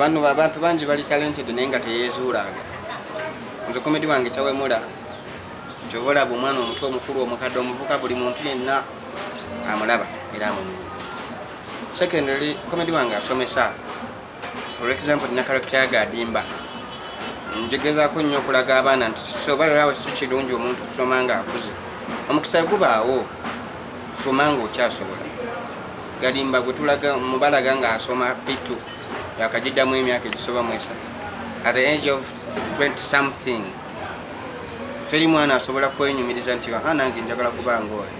Abantu bangi bali talented naye nga teyezuulanga. Nze comedy wange tawemula. Kyova olaba omwana omuto, omukulu, omukadde, omuvuka, buli muntu yenna amulaba era amunyumira. Secondly, comedy wange asomesa. For example, nina character ya Gadimba. Njegezaako nnyo okulaga abaana nti sobalirawo si kirungi omuntu kusoma nga akuze. Omukisa gubaawo, soma nga okyasobola. Gadimba gwe tulaga mubalaga ng'asoma P2, yakagiddamu emyaka egisoba mu 3 at the age of 20 something. Teri mwana asobola kwenyumiriza nti, "Aha, nange njagala kuba ngaoyo."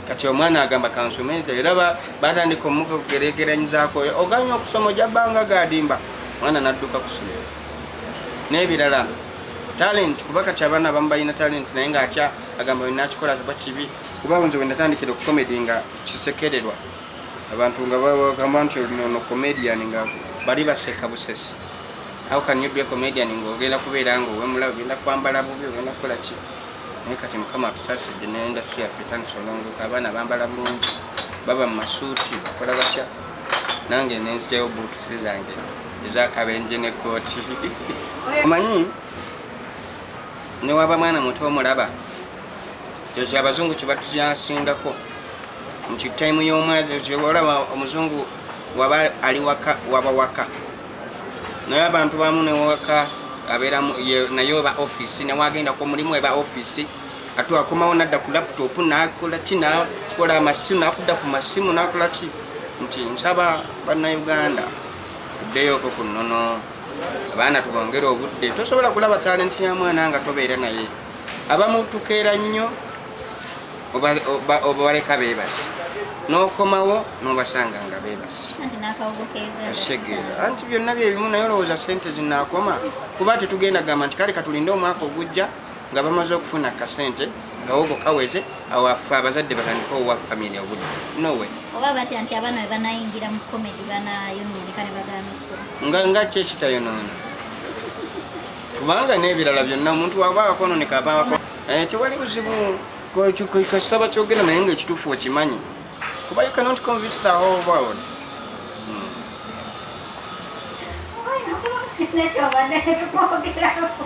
Kati omwana agamba, "Kansome." Era batandika omugeregeranyizaako, "Oganya okusoma, ojja bbanga Gadimba." Mwana nadduka kusomero n'ebirala. Talent, kuba kati abaana abamu balina talent naye ngaatya, agamba, "Nakikola kuba kibi." Kuba nze wenatandikira okucomedy nga kisekererwa abantu, nga bagamba nti, "Ono comedian," nga bali baseka busesi. "How can you be a comedian ng'ogenda kubeera nga owemula, ogenda kwambala bubi, ogenda kukola ki?" Naye kati Mukama atusaasidde ne industry yaffe etandise olongoka. Abaana bambala bulungi, baba mu masuuti, bakola batya. Nange nenzigyayo buutusi zange ezakabenje nekooti. Omanyi newaba mwana muto omulaba, kyekyo abazungu kyebatusingako nti time y'omwezi, olaba omuzungu waba ali waka, waba waka, naye abantu bamu newaka abeeramu naye oba office, newagenda ku mulimu eba office. Ate akomawo nadda ku laptop, nakola ki, nakola amasimu, nakudda ku masimu, nakola ki. Nti nsaba Bannayuganda tuddeyoko ku nnono, abaana tubongere obudde. Tosobola kulaba talenti ya mwana nga tobeera naye. Abamu tukeera nnyo, obaleka beebase, n'okomawo n'obasanga nga beebase. Anti n'akawogo keegala. Kitegeera anti byonna byebimu, naye olowooza sente zinaakoma? Kuba tetugenda gamba nti kale katulinde omwaka ogujja nga bamaze okufuna kasente, kawogo kaweze, awo afe abazadde batandike owa family obudde. No way. Oba batya nti abaana bwe banayingira mu comedy banayonooneka ne bagaana ossoma? Nga ki ekitayonoona? Kubanga n'ebirala byonna omuntu waba akononeka abaako. Tewali buzibu, kasita bakyogera naye nga ekituufu okimanyi, kuba you cannot convince the whole world. Nekyobadde tukwogerako,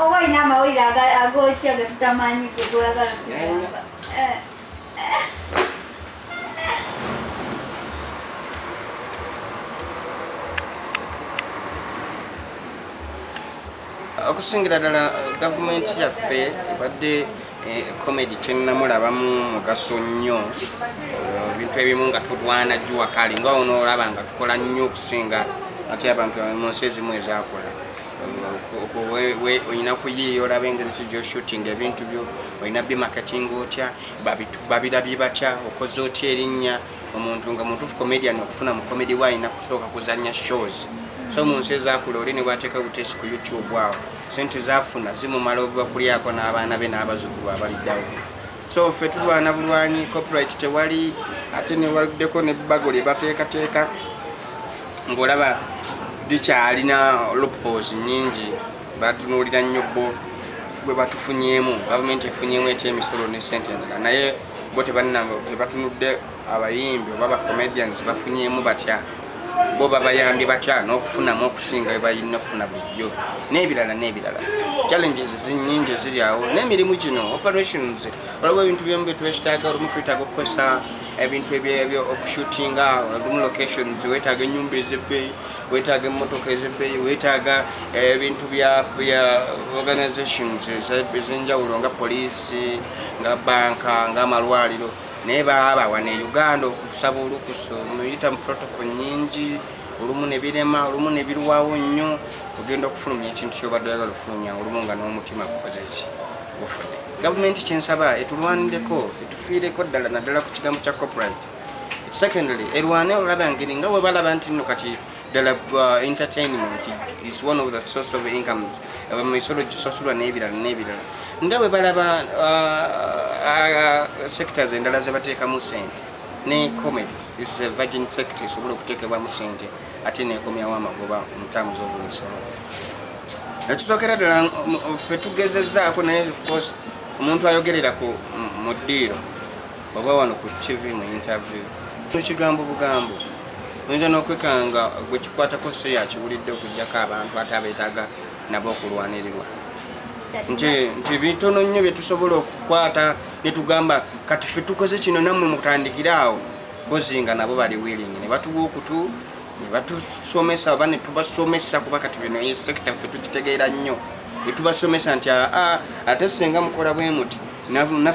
oba olina amawulire agokya ge tutamanyi gegwagala kugamba? Okusingira ddala gavumenti yaffe ebadde comedy tennamulabamu mugaso nnyo. Ebintu ebimu nga tulwana jjuwa kale nga onoolaba nga tukola nnyo okusinga ate abantu mu nsi ezimu ezakola. Olina kuyiiya, olaba engeri ki gyoshooting ebintu byo, olina bimarketing otya, babirabye batya, okoze otya erinnya. Omuntu nga mutuufu comedian okufuna mu comedy we alina kusooka kuzanya shows. So mu nsi ezakula, oli ne bwateeka buteesi ku YouTube awo, sente zafuna zimumala obubakulyako n'abaana be n'abazzukulu abaliddawo. So ffe tulwana bulwanyi, copyright tewali, ate newaluddeko nebbago lye bateekateeka ng'olaba likyalina loopholes nyingi. Batunuulira nnyo bo bwe batufunyeemu, gavumenti efunyemu etya emisolo ne sente endala, naye bo tebatunudde abayimbi oba bacomedians bafunyeemu batya, bo babayambye batya n'okufunamu okusinga bwe balina okufuna bulijjo, n'ebirala n'ebirala. Challenges nyingi eziri awo n'emirimu gino operations. Waliwo ebintu byemu byetwetaaga, olumu twetaaga okukozesa ebintu ebyo okushootinga, olumu locations, weetaaga ennyumba ez'ebbeeyi, weetaaga emmotoka ez'ebbeeyi, weetaaga ebintu bya organizations ez'enjawulo nga poliisi, nga banka, nga amalwaliro. Naye baaba wano e Uganda okusaba olukusa muyita mu protocol nyingi, olumu ne birema, olumu ne birwawo nnyo. Ogenda okufulumya ekintu kyobadde oyagala okufulumya, olumu nga n'omutima gukoze ki, gufudde. Gavumenti kyensaba etulwanireko, etufiireko ddala, naddala ku kigambo kya copyright. Secondly, erwane olaba ngeri nga bwe balaba nti nno kati ddala entertainment is one of the source of incomes, emisolo gisasulwa n'ebirala n'ebirala, nga bwe balaba sectors endala ze bateekamu sente, ne comedy is a virgin sector esobola okuteekebwamu sente ate nekomyawo amagoba in terms of emisolo. Ekisookera ddala, ffe tugezezzaako, naye of course omuntu ayogerera ku mu ddiiro oba wano ku TV mu interview, ekigambo bugambo. Oyinza n'okwekanga gwe kikwatako so yakiwulidde, okugjako abantu ate abeetaaga nabo okulwanirirwa, nti bitono nnyo bye tusobola okukwata ne tugamba, "Kati ffe tukoze kino, nammwe mutandikire awo." Kozi nga nabo bali willing ne batuwa okutu ne batusomesa oba ne tubasomesa, kuba kati bino sector ffe tukitegeera nnyo, ne tubasomesa nti, "Aa, ate senga mukola bwe muti."